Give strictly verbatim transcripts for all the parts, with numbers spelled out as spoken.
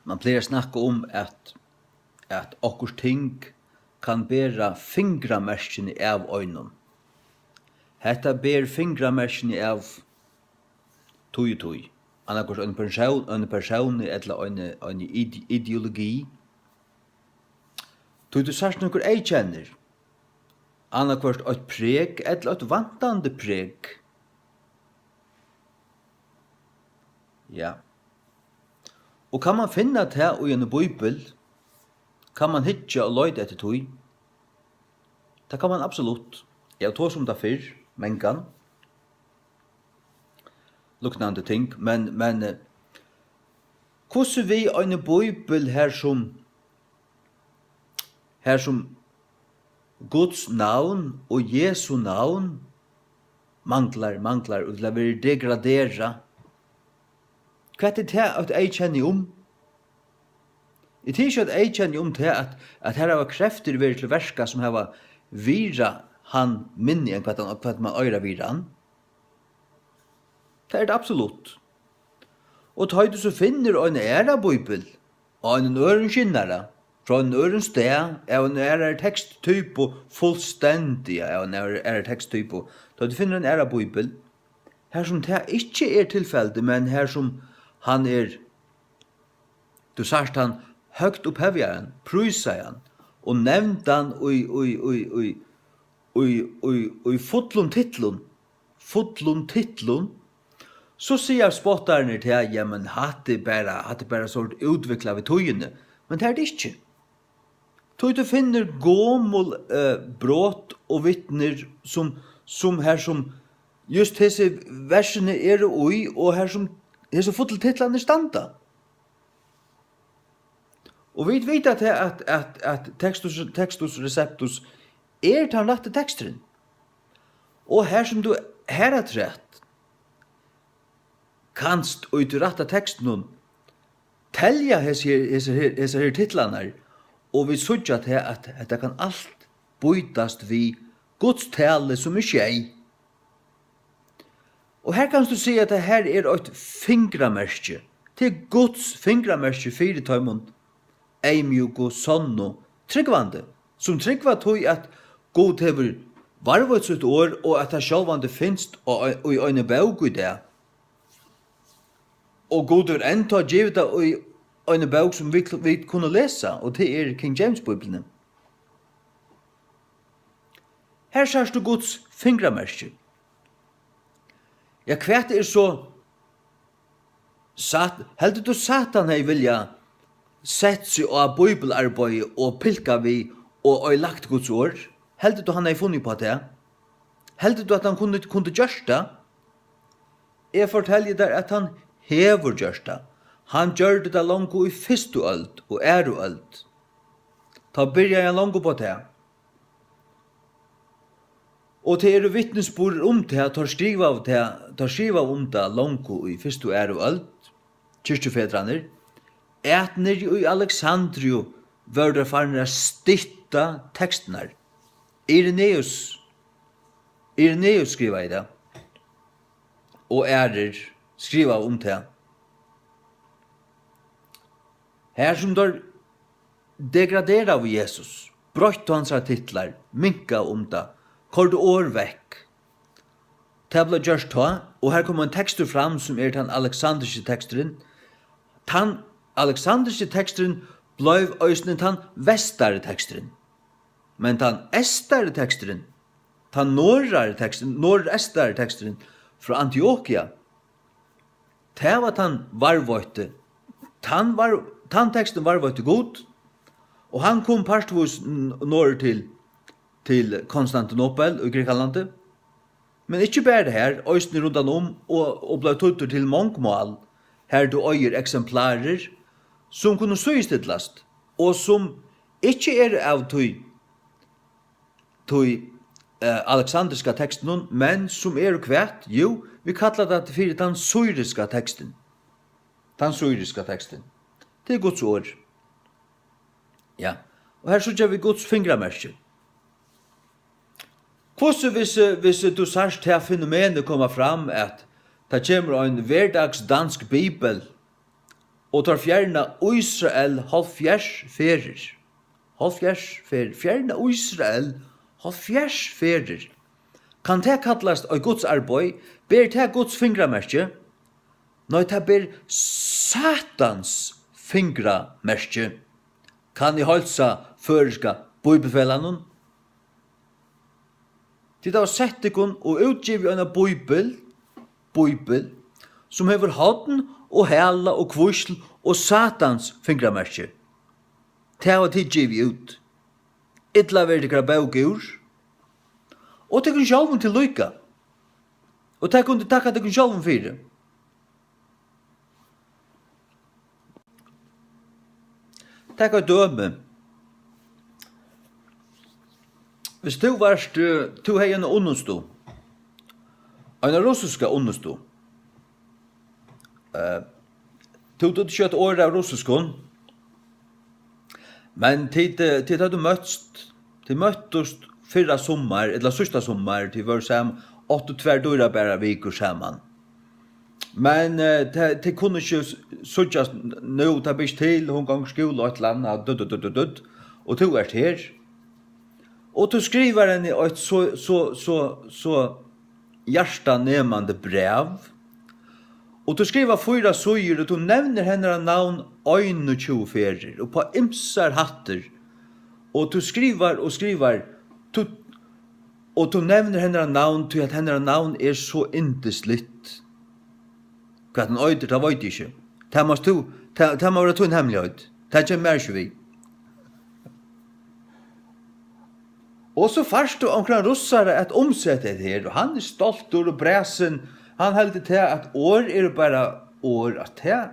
Man plagar at snakka um, at, at okkurt ting kann bera fingramerkini av einum. Hetta ber fingramerkini av tí og tí. Annaðhvørt ein persón, ein persóni ella ein, ein ide-, ideologi. Tí tú sært nøkur eyðkennir. Annaðhvørt eitt prek ella eitt vantandi prek. Ja. Og kann man finna tað í eini bíbel? Kann man hyggja og leita eftir tí? Tað kann man absolutt. Eg havi tosað um tað fyrr, mangan. Líknandi ting, men, men, eh, hvussu við eini bíbel, har sum, har sum Guds navn og Jesu navn manglar, manglar, og til at vera degraderað. Hvat er tað eitt eyðkenni um? Er tað ikki eitt eyðkenni um tað, at, at har hava kreftir verið til verka, sum hava virðað hann minni enn hvat hann, hvat man eigur at virða hann? Tað er tað absolutt. Og tá ið tú so finnur eina aðra bíbel, á einum øðrum skinnara, frá einum øðrum stað, av einum aðrari teksttypu, fullstendiga av einum aðra-, aðrari teksttypu, tá ið tú finnur eina aðra bíbel, har sum tað ikki er tilfeldi, men har sum hann er, tú sært hann høgt upphevjaðan, prísaðan og nevndan í, í, í, í, í, í, í fullum titlum, fullum titlum, so siga spottararnir tað, ja, men hatta er bara, hatta er bara sort útviklað við tíðini, men tað er tað ikki. Tí tú finnur gomul, eh, brot og vitnir sum, sum har sum just hesi versini eru í, og har sum hesi fullu titlarnir standa. Og vit vita tað, at, at, at Textus, Textus Receptus er tann rætti teksturin. Og har sum tú harafturat kanst í tí rætta tekstinum telja hesar her, hesar her, hesar her titlarnar, og vit síggja tað, at hetta kann alt býtast við Guds tali, sum er sjey. Og her kanst tú siga, at tað her er eitt fingramerki. Tað er Guds fingramerki fyri teimum eyðmjúku, sonnu, trúgvandi, sum trúgva tí, at Gud hevur varðveitt sítt orð, og at tað sjálvandi finst á, í eini bók í dag. Og Gud hevur enntá givið tað í eini bók, sum vit, vit kunnu lesa, og tað er King James Bíbliuni. Her sært tú Guds fingramerki. Ja, hvat er so Sat-, heldur tú Satan hevði viljað sett seg á bíbelarbeiði og pilkað við og oyðilagt Guds orð? Heldur tú, hann hevði funnið upp á tað? Heldur tú, at hann kundi, kundi gjørt tað? Eg fortelji tær, at hann hevur gjørt tað. Hann gjørdi tað longu í fyrstu øld og aðru øld. Tá byrjaði hann longu upp á tað. Og tað eru vitnisburðir um tað, teir skrivaðu tað, teir skrivaðu um tað longu í fyrstu og aðru øld, kirkjufedrarnir, at niðri í Alexandriu vóru teir farnir at stytta tekstirnar. Irenaeus, Irenaeus skrivaði tað, og aðrir skrivaðu um tað. Har sum teir degraderaðu Jesus, broyttu hansara titlar, minkaðu um tað, koyrdu orð vekk. Tað bleiv gjørt tá, og har kom ein tekstur fram, sum er tann aleksandriski teksturin. Tann aleksandriski teksturin bleiv eisini tann vestari teksturin. Men tann eystari teksturin, tann norðari teksturin, norðurestari teksturin frá Antiokia, tað var tann varðveitti, tann var, tann tekstin varðveitti Gud, og hann kom partvís n-, norður til, til Konstantinopel í Grikkalandi. Men ikki bara har, eisini rundan um, og, og bleiv týddur til mong mál, har tú eigur eksemplarir, sum kunnu síðustillast, og sum ikki eru av tí, tí, eh, aleksandriska tekstinum, men sum eru hvat? Jú, vit kalla tað fyri tann syriska tekstin. Tann syriska tekstin. Tað er Guds orð. Ja. Og her síggja vit Guds fingramerki. Hvussu, hvis, hvis tú sært tað fenomenið koma fram, at tað kemur ein verdagsdansk bibel, Og teir fjerna Ísrael hálvfjerðs ferðir. Hálvfjerðs ferðir. Fjerna Ísrael hálvfjerðs ferðir. Kann tað kallast eitt Guds arbeiði? Ber tað Guds fingramerki? Nei, tað ber Satans fingramerki. Kann eg heilsa føroyska bíbliufelagnum? Tit hava sett tykkum og útgivið eina bíbel, bíbel, sum hevur horn og hala og kvísl og Satans fingramerki. Tað hava tit givið út. Illa verður tykkara bók úr. Og tykkum sjálvum til líka. Og tað kunnu tit takka tykkum sjálvum fyri. Tak eitt dømi. Hvis tú varst, eh, tú hevði eina unnustu, eina russiska unnustu. Eh, tú dugdi ikki eitt orð av russiskum, men tit, eh, tit høvdu møtst, tit møttust fyrra summar, ella síðsta summar, tit vóru sam-, áttu tvær dýrabærar vikur saman. Men, eh, tey, tey kunnu ikki s-, síggjast n-, nú, tað ber ikki til, hon gongur í skúla og eitt ella annað, dutt, dutt, dutt, dutt, dutt, og tú ert her. Og tú skrivar henni eitt so, so, so, so hjartanemandi bræv. Og tú skrivar fýra síður, og tú nevnir hennara navn einogtjúgu ferðir, og á ymsar hættir. Og tú skrivar og skrivar, tú, og tú nevnir hennara navn, tí at hennara navn er so yndisligt. Hvat hon eitur, tað veit eg ikki. Tað mást tú, tað, tað má vera tín hemmeligheit. Tað kemur mær ikki við. Og so fært tú onkran russara at umseta hetta her, og hann er stoltur og bræsin. Hann heldur tað, at orð eru bara orð, at tað.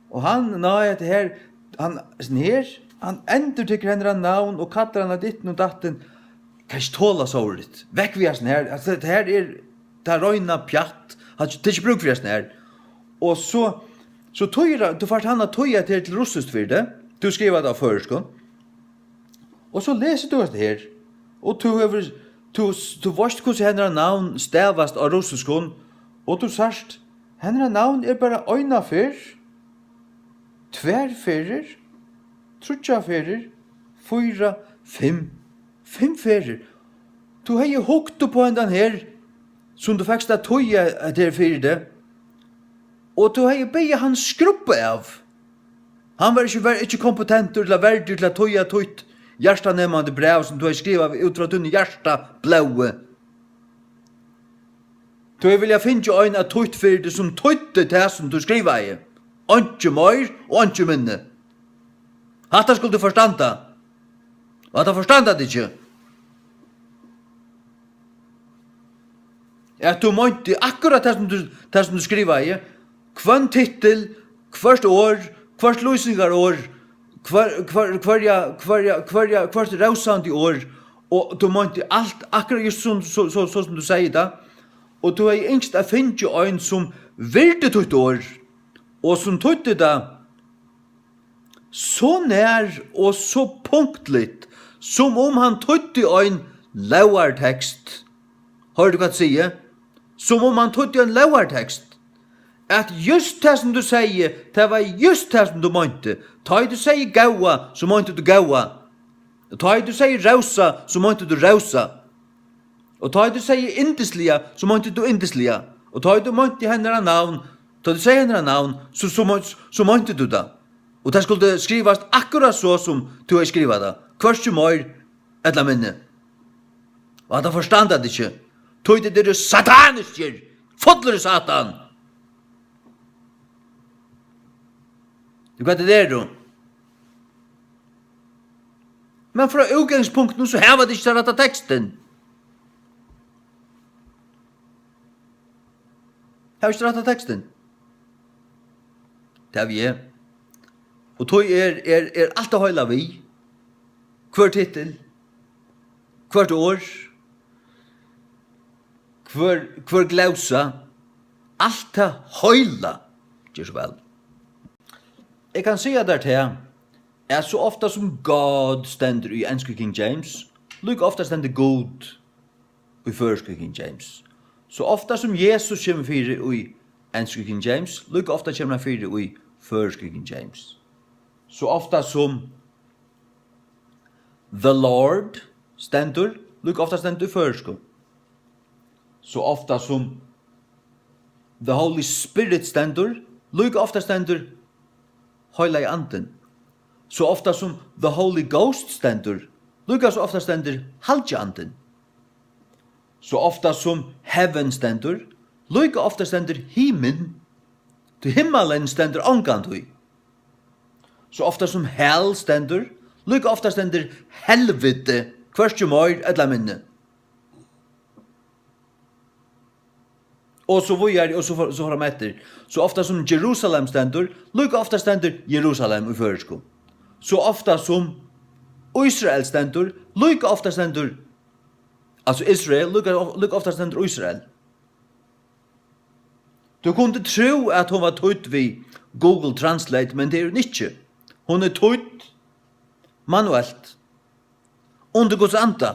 Og hann, nei, hetta her, hann, sånn her, hann endurtekur hennara navn og kallar hana ditten og datten. Kann ikki tola sovorðið. Vekk við hasum her. Altso, hetta her er tað reina pjatt. Hann, tað er ikki brúk fyri hasum her. Og so, so týðir hann, tú fært hann at týða tað til russiskt fyri teg. Tú skrivar tað á føroyskum. Og so lesur tú hetta her. Og tú hevur, tú, tú veitst, hvussu hennara navn stavast á russiskum. Og tú sært, hennara navn er bara eina ferð, tvær ferðir, tríggjar ferðir, fýra, fimm, fimm ferðir. Tú hevði hugt upp á hendan her, sum tú fekst at týða hetta her fyri teg, og tú hevði biðið hann skrubba av. Hann var ikki, var ikki kompetentur ella verdur til at týða títt hjartanemandi bræv, sum tú hevði skrivað út frá tínum hjartablóði. Tú hevði viljað fingið ein at týtt fyri teg, sum týddi tað, sum tú skrivaði. Einki meir og einki minni. Hatta skuldi tú forstanda. Og hatta forstanda tit ikki. At tú meinti akkurát tað, sum tú, tað, sum tú skrivaði. Hvønn tittul, hvørt orð, hvørt lýsingarorð, hvør, hvør, hvørja, hvørja, hvørja, hvørt rósandi orð, og tú meinti alt akkurát júst sum, so, so, so sum tú segði tað, og tú hevði ynskt at fingið ein, sum virdi títt orð, og sum týddi tað so nær og so punktligt, sum um hann týddi ein lógartekst. Hoyrir tú, hvat eg sigi? Sum um hann týddi ein lógartekst. At júst tað, sum tú segði, tað var júst tað, sum tú meinti. Tá ið tú segði góða, so meinti tú góða. Og tá ið tú segði rósa, so meinti tú rósa. Og tá ið tú segði yndisliga, so meinti tú yndisliga. Og tá ið tú meinti hennara navn, tá ið tú segði hennara navn, so, so, mein-, so meinti tú tað. Og tað skuldi skrivast akkurát so, sum tú hevði skrivað tað. Hvørki meir ella minni. Og hatta forstanda tit ikki. Tí tit eru sataniskir. Fullir í Satan. Tú, hvat tit eru. Men frá útgangspunktinum, so hava tit ikki rætta tekstin. Hava ikki rætta tekstin. Tað havi eg. Og tí er, er, er alt tað heila við. Hvør tittul, hvørt orð, hvør, hvør glósa, alt tað heila. Ger so væl. Eg kann siga tær tað, at so ofta sum God stendur í ensku King James, líka ofta stendur Gud í føroysku King James. So ofta sum Jesus kemur fyri í ensku King James, líka ofta kemur hann fyri í føroysku King James. So ofta sum The Lord stendur, líka ofta stendur í føroysku. So ofta sum The Holy Spirit stendur, líka ofta stendur Heilagi Andin. So ofta sum The Holy Ghost stendur, líka so ofta stendur Halgi Andin. So ofta sum heaven stendur, líka ofta stendur himin, tí himmalin stendur ongantíð. So ofta sum hell stendur, líka ofta stendur helviti, hvørki meir ella minni. Og so víðari, og so fór, so fór hann eftir. So ofta sum Jerusalem stendur, líka ofta stendur Jerusalem í føroysku. So ofta sum Ísrael stendur, líka ofta stendur, altso Israel, líka, líka ofta stendur Ísrael. Tú kundi trúð, at hon var týdd við Google Translate, men tað er hon ikki. Hon er týdd manuelt, undir Guds anda.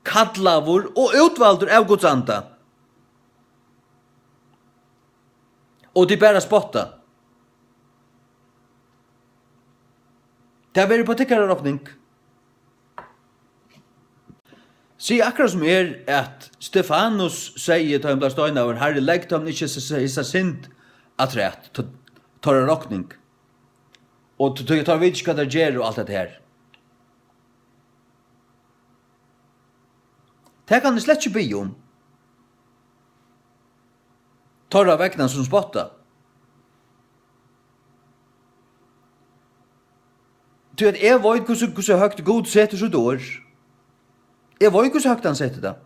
Kallaður og útvaldur av Guds anda. Og tit bara spotta. Tað verður upp á tykkara rokning. Sig akkurát sum er, at Stefanus segði, tá hann bleiv steinaður: Harri, legg teimum ikki hesa, hesa synd afturat, tá, teirra rokning. Og t-, t-, teir vita ikki, hvat teir gera og alt hetta her. Tað kann eg slett ikki biðja um. Teirra vegna, sum spotta. Tí at eg veit, hvussu, hvussu høgt Gud setur sítt orð. Eg veit, hvussu høgt hann setur tað.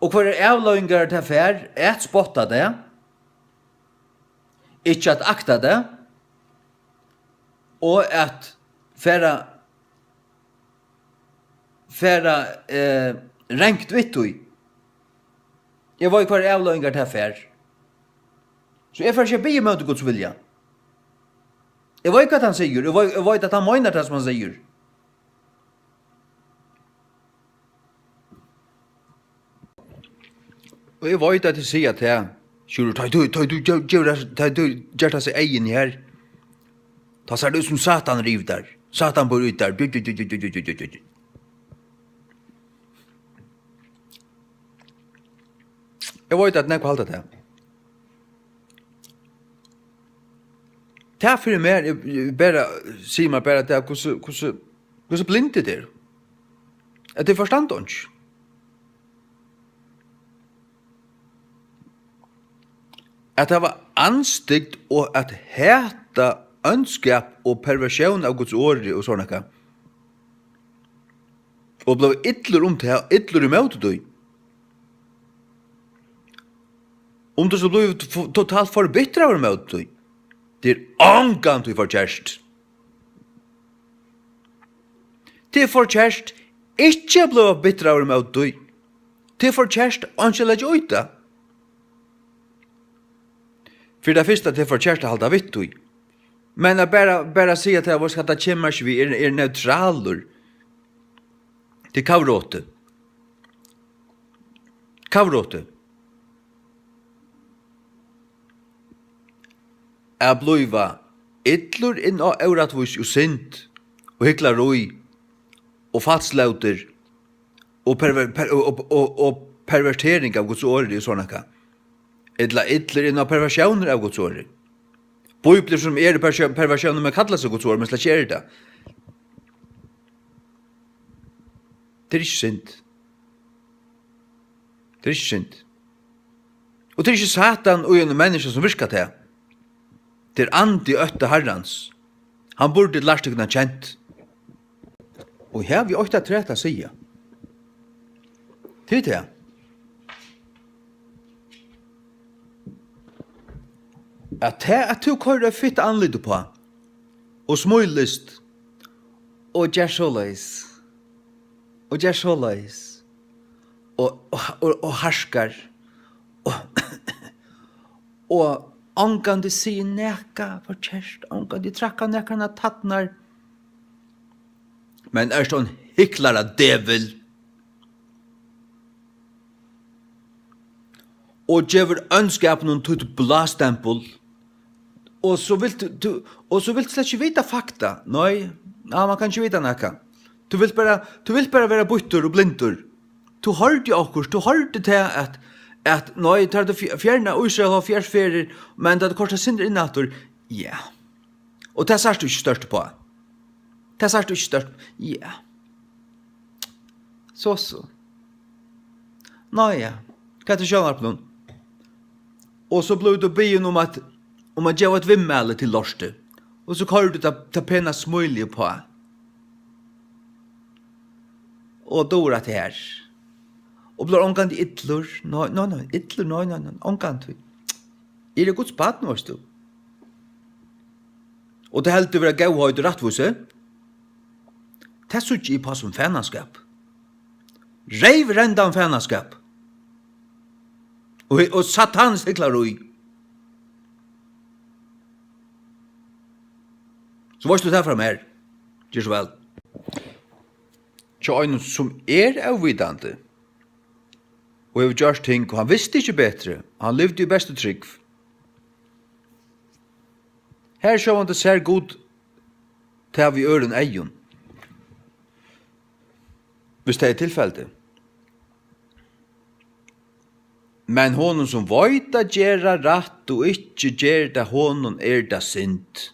Og hvørjar avleiðingar tað fær at spotta tað, ikki at akta tað, og at fara, fara, eh, rangt við tí. Eg veit, hvørjar avleiðingar tað fær. So eg fari ikki at biðja ímóti Guds vilja. Eg veit, hvat hann sigur. Eg veit, eg veit, at hann meinar tað, sum hann sigur. Og eg veit, at tit siga tað, Sjúrður, tá ið tú, tá ið tú gevur, gevur, tá ið tú gert hasi eyguni her, tá sær tað út, sum Satan er yvir tær. Satan býr í tær. Bjú, bjú, bjú. Eg veit, at nógv halda tað. Tað fyri mær, eg, eg bara, sigur mær bara tað, hvussu, hvussu, hvussu blind tit eru. At tit forstanda einki. At hava andstygd og at hata óndskap og perversión av Guds orði og sovorðið nakað. Og blíva illur um tað, illur ímóti tí. Um tú so blívur f-, totalt forbitraður ímóti tí, tað er ongantíð forkert. Tað er forkert ikki at blíva bitraður ímóti tí. Tað er forkert einki at leggja í tað. Fyri tað fyrsta, tað er forkert at halda við tí. Men at bara, bara siga, at tað, veitst tú hvat, tað kemur ikki við, er, er neutralur. Tað er kavrótið. Kavrótið. At blíva illur inn á órættvísi og synd og hyklarí og falslótir og perver-, per-, og, og, og, og pervertering av Guds orði og sovorðið nakað. Ella illur inn á perversiónir av Guds orði. Bíbliur sum eru persjó-, perversiónir, men kalla seg Guds orð, men slett ikki eru tað. Tað er ikki synd. Tað er ikki synd. Og tað er ikki Satan í einum menniskja, sum virkar tað. Tað er andi í ótta Harrans. Hann burdi lært tykkum at kent. Og her havi eg eitt afturat at siga. Tað er tað, at tað, at tú koyrir eitt fitt andlit uppá og smílist og ger soleiðis og ger soleiðis og, og, og, og harkar og, og ongantíð sigur nakað forkert, ongantíð traðkar nakran á tærnar. Men ert ein hyklara, djevul. og gevur óndskapinum títt blástempul, og so vilt tú, tú, og so vilt tú slett ikki vita fakta. Nei, ja, mann kann ikki vita nakað. Tú vilt bara, tú vilt bara vera býttur og blindur. Tú hoyrdi okkurt, tú hoyrdi tað, at, at nei, tá tú fj-, fjerna Ísrael hálvfjerðs ferðir, men tá tú koyrt tað sindur inn aftur, ja. Og tað sært tú ikki stórt uppá. Tað sært tú ikki stórt. Ja. So, so. Ná ja. Hvat er sjónvarpinum? Og so blívur tú biðin um at, um at geva eitt viðmæli til lortið. Og so koyrir tú tað, tað pena smílið uppá. Og dugir at her. Og blívur ongantíð illur. Nei, nei, nei, illur, nei, nei, nei, ongantíð. Eg eri Guds barn, veitst tú. Og tað heldur vera góðheit og rættvísi. Tað síggi eg uppá sum fanaskap. Reyvrendan fanaskap. Og, og satans hyklarí. So veitst tú tað frá mær. Ger so væl. Hjá einum, sum er óvitandi og hevur gjørt ting, og hann visti ikki betri, hann livdi í bestu trúgv. Her sjálvandi sær Gud tað við øðrum eygum, viss tað er tilfeldi. Men honum, sum veit at gera rætt og ikki ger tað, honum er tað synd.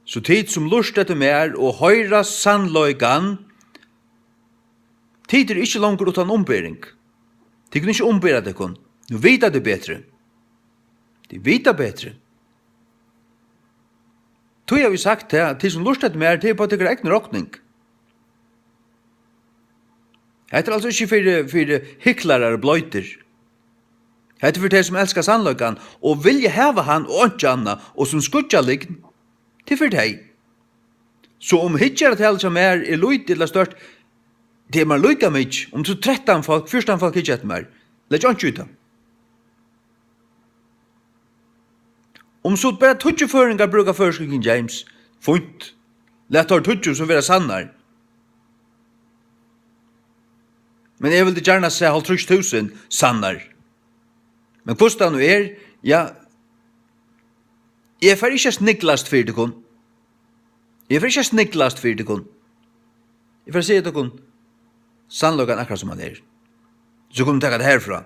So tit, sum lurta eftir mær og hoyra sannleikan, tit eru ikki longur uttan umbering. Tit kunnu ikki umbera tykkum. Nú vita tit betri. Tit vita betri. Tí havi eg sagt tað, at tit, sum lurta eftir mær, tað er upp á tykkara egnu rokning. Hetta er altso ikki fyri, fyri hyklarar og bleytir. Hetta er fyri tey, sum elska sannleikan og vilja hava hann og einki annað, og sum skýggja lygn. Tað er fyri tey. So um hyggjaratalið hjá mær er lítið ella stórt, tað er mær líka mikið, um so trettan fólk, fjúrtan fólk hyggja eftir mær. Legg einki í tað. Um so bara tíggju føroyingar brúka føroysku King James, fínt. Lat teir tíggju so vera sannar. Men eg vildi gjarna sæð hálvtrýss túsund sannar. Men hvussu tað nú er, ja, eg fari ikki at sniglast fyri tykkum. Eg fari ikki at sniglast fyri tykkum. Eg fari at siga tykkum sannleikan akkurát sum hann er. So kunnu tit taka tað herfrá.